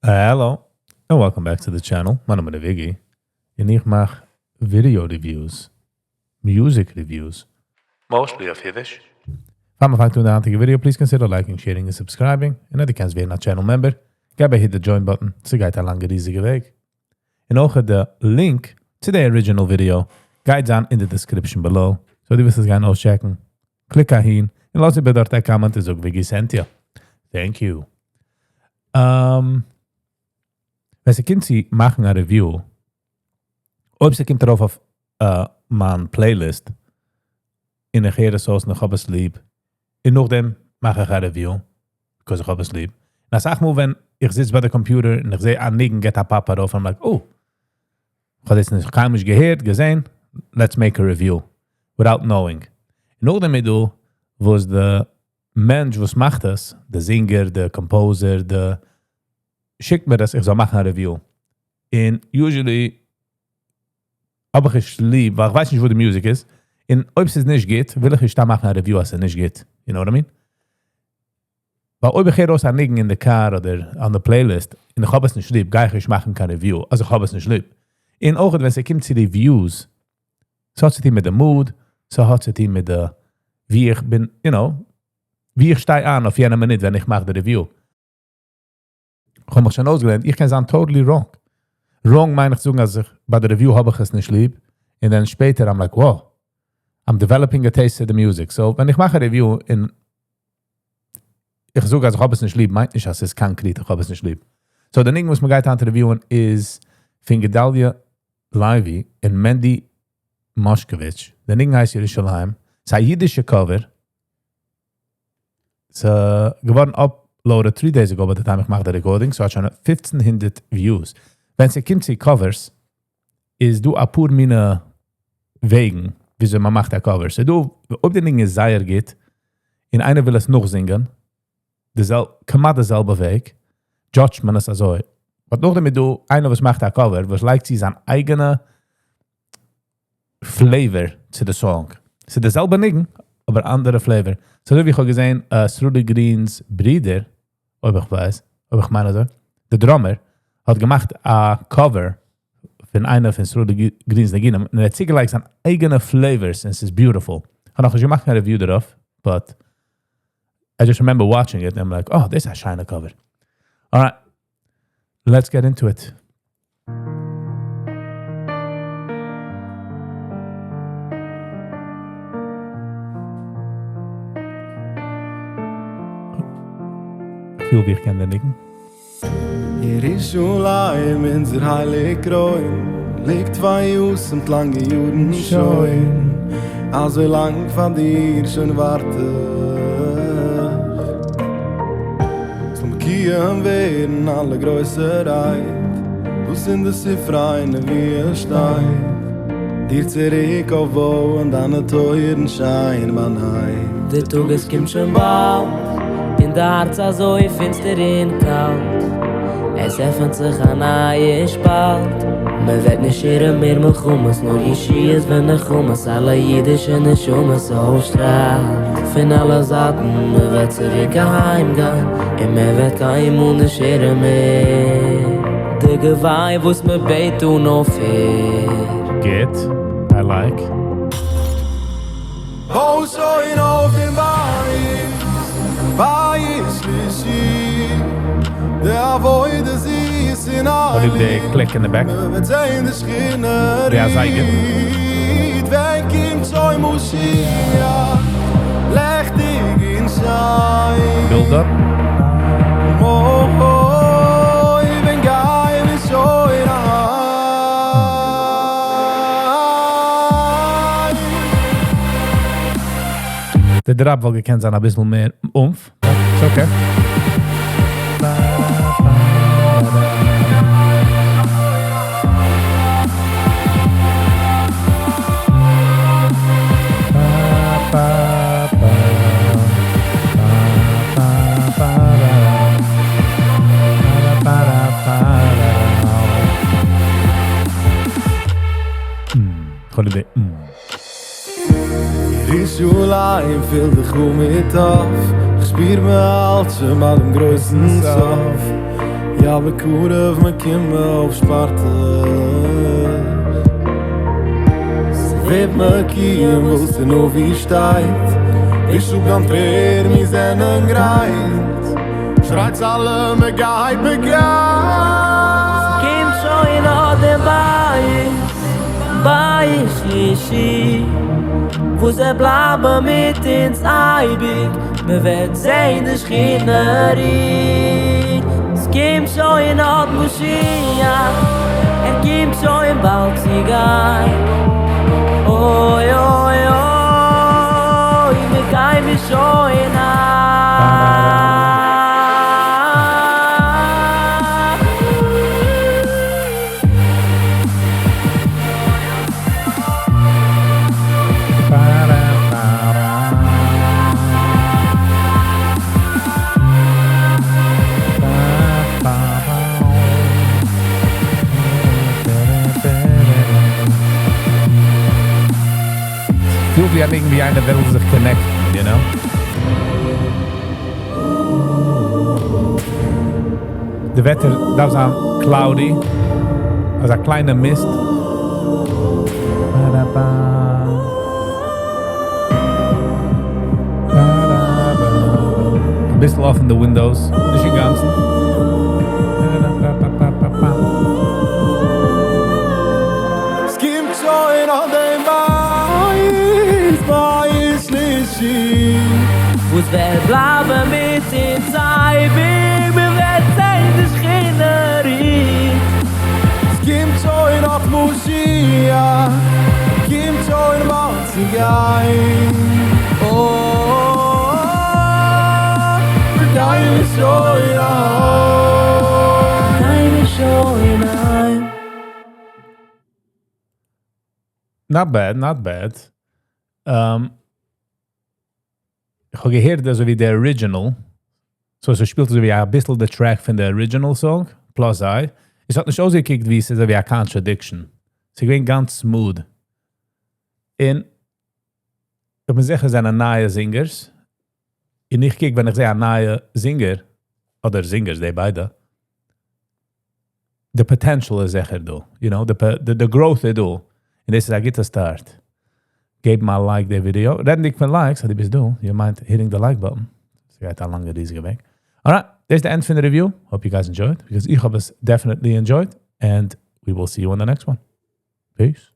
Hello, and welcome back to the channel. מיין נאמען איז Viggy, און איך מאך video reviews, music reviews, mostly אויף אידיש. פאר מען פאנגט אן די היינטיגע video, please consider liking, sharing און subscribing, און אז דו קענסט ווערן א channel member, געב א hit די join button, ס'גייט א לאנגע ריזיגע וועג. און אויך די link צו די original video גייט זיין אין די description below, so דו ווילסט עס גיין אויסטשעקן, click אהין, און לאז איבער דארט א comment און זאג Viggy sent you. Thank you. ווען ס'קומט צו מאכן א review, אויב ס'קומט ארויף אויף מיין playlist, און איך הער עס אויס און איך האב עס ליב, און נאכדעם מאך איך א review, because איך האב עס ליב. און אסאך מאל ווען איך זיץ ביי די computer און איך זע א ניגון געט א pop ארויף, I'm like, oh, איך האב דאס נאך קיינמאל נישט געהערט, געזען, let's make a review, without knowing. און נאכדעם איז דא וואס די מענטש וואס מאכט עס, די זינגער, די composer, די שיקט מיר עס איך זאל מאכן א review. און usually האב איך עס ליב, ווייל איך ווייס נישט וואו די music איז, און אויב ס'איז נישט גוט, וויל איך נישט סתם מאכן א review אז ס'איז נישט גוט. You know what I mean? ווייל אויב איך הער אויס א ניגון אין די קאר אדער on די playlist, און איך האב עס נישט ליב, גיי איך נישט מאכן קיין review, אז איך האב עס נישט ליב. און אויך ווען ס'קומט צו reviews, ס'האט צו טון מיט די mood, ס'האט צו טון מיט די ווי איך בין, you know, ווי איך שטיי אן אויף יענע מינוט ווען איך מאך די review. איך האב מיך שוין אויסגעלערנט, איך קען זיין totally wrong. Wrong מיין איך צו זאגן אז איך ביי די review האב איך עס נישט ליב, און דען שפעטער I'm like wow, I'm developing a taste to the music. So ווען איך מאך א review און איך זאג אז איך האב עס נישט ליב, מיינט נישט אז ס'איז concrete איך האב עס נישט ליב. So די ניגון וואס מ'גייט היינט reviewen איז פון גדליה לייבי און מענדי מאשקאוויטש. די ניגון הייסט ירושלים. ס'איז א אידישע cover. ס'איז געווארן uploaded three days ago by the time איך מאך די recording, ס'האט שוין 1500 views. ווען ס'קומט צו covers איז דא אפאר מינע וועגן וויאזוי מ'מאכט א cover. ס'איז דא אויב די ניגון איז זייער גוט און איינער וויל עס נאכזינגען, די זעל כמעט די זעלבע וועג, judge ט מען עס אזוי. But נאכדעם איז דא איינער וואס מאכט א cover וואס לייגט צו זיין אייגענע flavor צו די song. ס'איז די זעלבע ניגון, אבער אנדערע flavor. ס'אזוי ווי איך האב געזען סרולי גרין'ס ברודער, אויב איך ווייס, אויב איך מיין אזוי, די drummer, האט געמאכט א cover פון איינע פון סרולי גרין'ס ניגונים, און ער האט צוגעלייגט זיין אייגענע flavors און ס'איז beautiful. כ'האב נאכנישט געמאכט קיין review דערויף, but I just remember watching it and I'm like, oh, דאס איז א שיינע cover. Alright, let's get into it. כ'פיל ווי איך קען די ניגון. ירושלים אונזער הייליג קרוין ליגט פאר'יתומ'ט לאנגע יארן שוין אזוי לאנג פאר דיר שוין ווארט איך זאל מקוים ווערן אלע גרויסע רייד וואס אין די ספרי נביאים שטייט דיר צוריק אויפבויען דיינע טויערן שיין באנייט. דער טאג עס קומט שוין באלד, און די הארץ אזוי פינסטער און קאלט, עס עפענט זיך א נייע שפאלט, מען וועט נישט הערן מער מלחמות, נאר ישועות ונחמות, אלע אידישע נשמות אויפשטראלט פון אלע זייטן, מען וועט צוריק אהיים גיין, און מען וועט קיינמאל נישט הערן מער די געוויין וואס מען בעט אן אויפהער. גוט, I like. בוי שוין אויף דעם בית, בית שלישי, די עבודה זיס און כ'האב ליב די הייליג, click אין די back. מען וועט זען די שכינה ווי א זייגער. רוהט, ווען קומט שוין משיח, לעכטיג און שיין. Build up. אוי, ווען גייען מיר שוין אהיים. די drop וואלט געקענט זיין אביסל מער oomph, but it's okay. כ'האב ליב די mm. ירושלים פיל דיך אן מיט האף, כ'שפיר מיר אלץ שוין ביי דעם גרויסן סוף. יא. יא בקרוב מיר קומען אויף שפארטעך. ס'ווערט מקוים וואס אין נביא שטייט, וויש אפ דיין טרער מיר זענען גרייט, שרייטס אלע מ'גייט מ'גייט. ס'קומט שוין אט דער בית, בית שלישי, וואס וועט בלייבן מיט אונז אייביג, מ'וועט זען די שכינה רוהט. ס'קומט שוין אט משיח, ער קומט שוין באלד צו גיין. אוי אוי אוי, מ'גיי מיר שוין אהיים. פילט ווי א ניגון ווי איינער וויל זיך connect ן, you know? די וועטער דארף זיין cloudy, אזא קליינע mist. אביסל open the windows, נישט אינגאנצן. ס'קומט שוין אט דעם בית, בית שלישי. וואס וועט בלייבן מיט אונז אייביג, מ'וועט זען די שכינה רוהט. ס'קומט שוין אט משיח, קומט שוין באלד צו גיין. אוי, מ'גייט שוין אהיים. גיי מיר שוין אהיים. Not bad, not bad. איך האב געהערט אזוי ווי דער original. So עס שפילט אזוי ווי א ביסל the track פון דער original song, plus I. עס האט נישט אויסגעקוקט ווי עס איז אזוי ווי א contradiction. עס איז געווען גאנץ smooth. און איך בין זיכער זענען נייע singers. און איך קוק ווען איך זע א נייע singer, אדער singers, די ביידע, the potential איז זיכער דא. The growth איז דא. און דאס איז א גוטע start. געב מיר א like די video. רעדנדיג פון likes, אז דו ביסט דא, you mind hitting the like button. עס גייט א לאנגע ריזיגע וועג. Alright, that's the end פון the review. Hope you guys enjoyed, because איך האב עס definitely enjoyed. And we will see you on the next one. Peace.